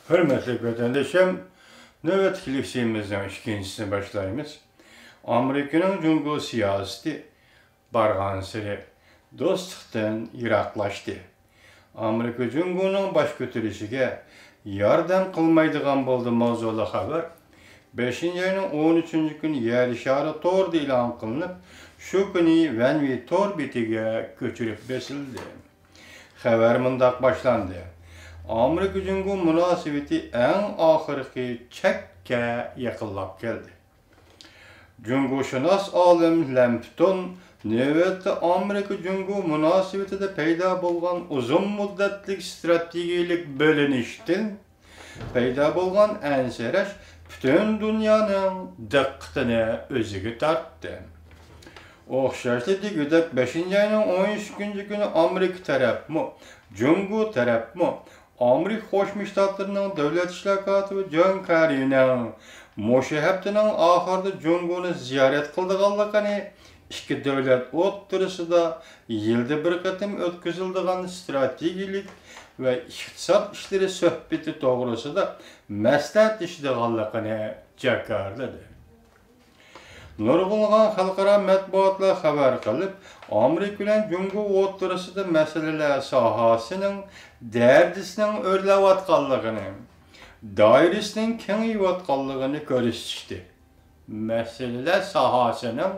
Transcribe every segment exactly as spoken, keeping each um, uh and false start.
ھۆرمەتلىك ۋەتەندىشىم، نۆۋەتتىكى لېكسىيىمىزنىڭ ئىككىنچىسىنى باشلايمىز. ئامېرىكىنىڭ جۇڭگو سىياسىتى بارغانسېرى دوستلۇقتىن يىراقلاشتى. ئامېرىكا جۇڭگونىڭ باش كۆتۈرۈشىگە ياردەم قىلمايدىغان بولدى ماۋزۇلۇق خەۋەر بەشىنچى ئاينىڭ ئون ئۈچىنچى كۈنى يەر شارى تورىدا ئېلان قىلىنىپ، شۇ كۈنى ۋەنۋى تور بېتىگە كۆچۈرۈپ بېسىلدى. خەۋەر مۇنداق باشلاندى: ئامېرىكا جۇڭگو مۇناسىۋىتى ئەڭ ئاخىرقى چەككە يېقىنلاپ كەلدى. جۇڭگوشۇناس ئالىم لەمپتون نۆۋەتتە ئامېرىكا جۇڭگو مۇناسىۋىتىدە پەيدا بولغان ئۇزۇن مۇددەتلىك ستراتېگىيەلىك بۆلۈنۈشتىن پەيدا بولغان ئەنسىرەش پۈتۈن دۇنيانىڭ دىققىتىنى ئۆزىگە تارتتى. ئوخشاشلا دېگۈدەك، بەشىنچى ئاينىڭ ئون ئۈچىنچى كۈنى ئامېرىكا تەرەپمۇ، جۇڭگو تەرەپمۇ ئامېرىكا قوشما شتاتلىرىنىڭ دۆلەت ئىشلار كاتىپى جون كېررىنىڭ مۇشۇ ھەپتىنىڭ ئاخىرىدا جۇڭگونى زىيارەت قىلىدىغانلىقىنى، ئىككى دۆلەت ئوتتۇرىسىدا يىلدا بىر قېتىم ئۆتكۈزۈلىدىغان ستراتېگىيەلىك ۋە ئىقتىساد ئىشلىرى سۆھبىتى توغرىسىدا مەسلىھەتلىشىدىغانلىقىنى جاكارلىدى. نۇرغۇنلىغان خەلقئارا مەتبۇئاتلار خەۋەر قىلىپ، ئامېرىكا بىلەن جۇڭگو ئوتتۇرىسىدا مەسىلىلەر ساھەسىنىڭ دەرىجىسىنىڭ ئۆرلەۋاتقانلىقىنى، دائىرىسىنىڭ كېڭىيىۋاتقانلىقىنى كۆرسىتىشتى. مەسىلىلەر ساھەسىنىڭ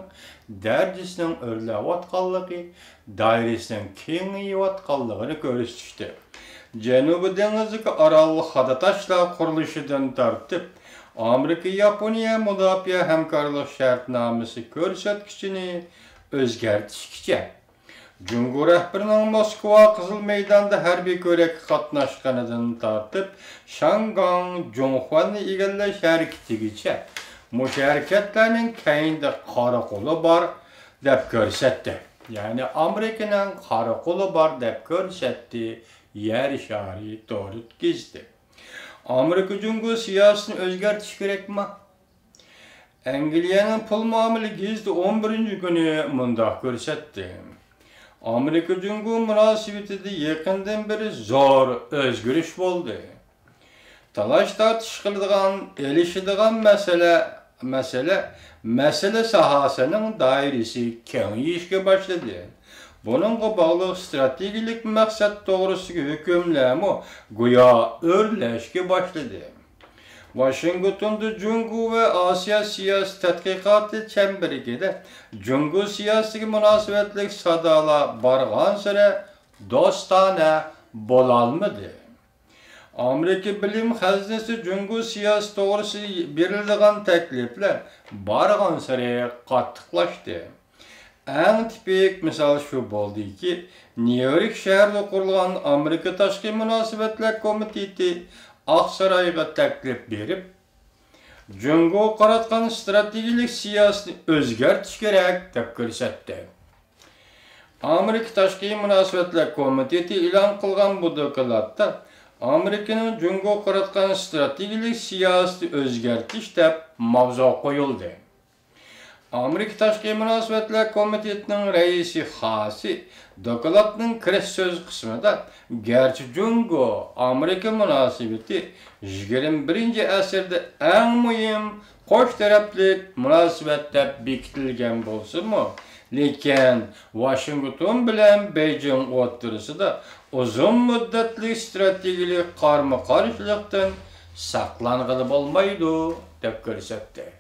دەرىجىسىنىڭ ئۆرلەۋاتقانلىقى، دائىرىسىنىڭ كېڭىيىۋاتقانلىقىنى كۆرسىتىشتى. جەنۇبىي دېڭىزدىكى ئارال خادا تاشلاش قۇرۇلۇشىدىن تارتىپ، ئامېرىكا-ياپونىيە مۇداپىئە ھەمكارلىق شەرتنامىسى كۆرسەتكۈچىنى ئۆزگەرتىشكىچە، جۇڭگو رەھبىرىنىڭ موسكۋا قىزىل مەيداندا ھەربىي كۆرەككە قاتناشقىنىدىن تارتىپ، شياڭگاڭ جۇڭخۇەننى ئىگىلەش ھەرىكىتىگىچە مۇشۇ ھەرىكەتلەرنىڭ كەينىدە قارا قولى بار دەپ كۆرسەتتى. يەنى ئامېرىكىنىڭ قارا قولى بار دەپ كۆرسەتتى، يەر شارى تور گېزىتى. ئامېرىكا جۇڭگو سىياسىتىنى ئۆزگەرتىش كېرەكما؟ ئەنگلىيەنىڭ پۇل مۇئامىلە گېزىتى ئون بىرىنچى كۈنى مۇنداق كۆرسەتتى: ئامېرىكا جۇڭگو مۇناسىۋىتىدە يېقىندىن بېرى زور ئۆزگىرىش بولدى. تالاش-تارتىش قىلىدىغان، ئېلىشىدىغان مەسىلە، مەسىلە، مەسىلە ساھەسىنىڭ دائىرىسى كېڭىيىشكە باشلىدى. بۇنىڭغا باغلىق ستراتېگىيەلىك مەقسەت توغرىسىدىكى ھۆكۈملەرمۇ گويا ئۆرلەشكە باشلىدى. ۋاشىنگتوندا جۇڭگو ۋە ئاسىيا سىياسىي تەتقىقاتى چەمبىرىكىدە جۇڭگو سىياسىتىگە مۇناسىۋەتلىك سادالار بارغانسېرى دوستانە بولالمىدى. ئامېرىكا بىلىم خەزىنىسى جۇڭگو سىياسىتى توغرىسىدا بېرىلىدىغان تەكلىپلەر بارغانسېرى قاتتىقلاشتى. ئەڭ تىپىك مىسال شۇ بولدىكى، نيۇ يورك شەھىرىدە قۇرۇلغان ئامېرىكا تاشقى مۇناسىۋەتلەر كومىتېتى ئاقسارايغا تەكلىپ بېرىپ، جۇڭگوغا قاراتقان ستراتېگىيەلىك سىياسىتىنى ئۆزگەرتىش كېرەك، دەپ كۆرسەتتى. ئامېرىكا تاشقى مۇناسىۋەتلەر كومىتېتى ئېلان قىلغان بۇ دوكلاتتا ئامېرىكىنىڭ جۇڭگوغا قاراتقان ستراتېگىيەلىك سىياسىتى ئۆزگەرتىش دەپ ماۋزۇ قويۇلدى. ئامېرىكا تاشقى مۇناسىۋەتلەر كومىتېتىنىڭ رەئىسى خاسى دوكلاتنىڭ كىرىش سۆز قىسمىدا، گەرچە جۇڭگو ئامېرىكا مۇناسىۋىتى يىگىرمە بىرىنچى ئەسىردە ئەڭ مۇھىم قوش تەرەپلىك مۇناسىۋەت دەپ بېكىتىلگەن بولسىمۇ، لېكىن ۋاشىنگتون بىلەن بېيجىڭ ئوتتۇرىسىدا ئۇزۇن مۇددەتلىك ستراتېگىيەلىك قارىمۇ-قارشىلىقتىن ساقلانغىلى بولمايدۇ، دەپ كۆرسەتتى.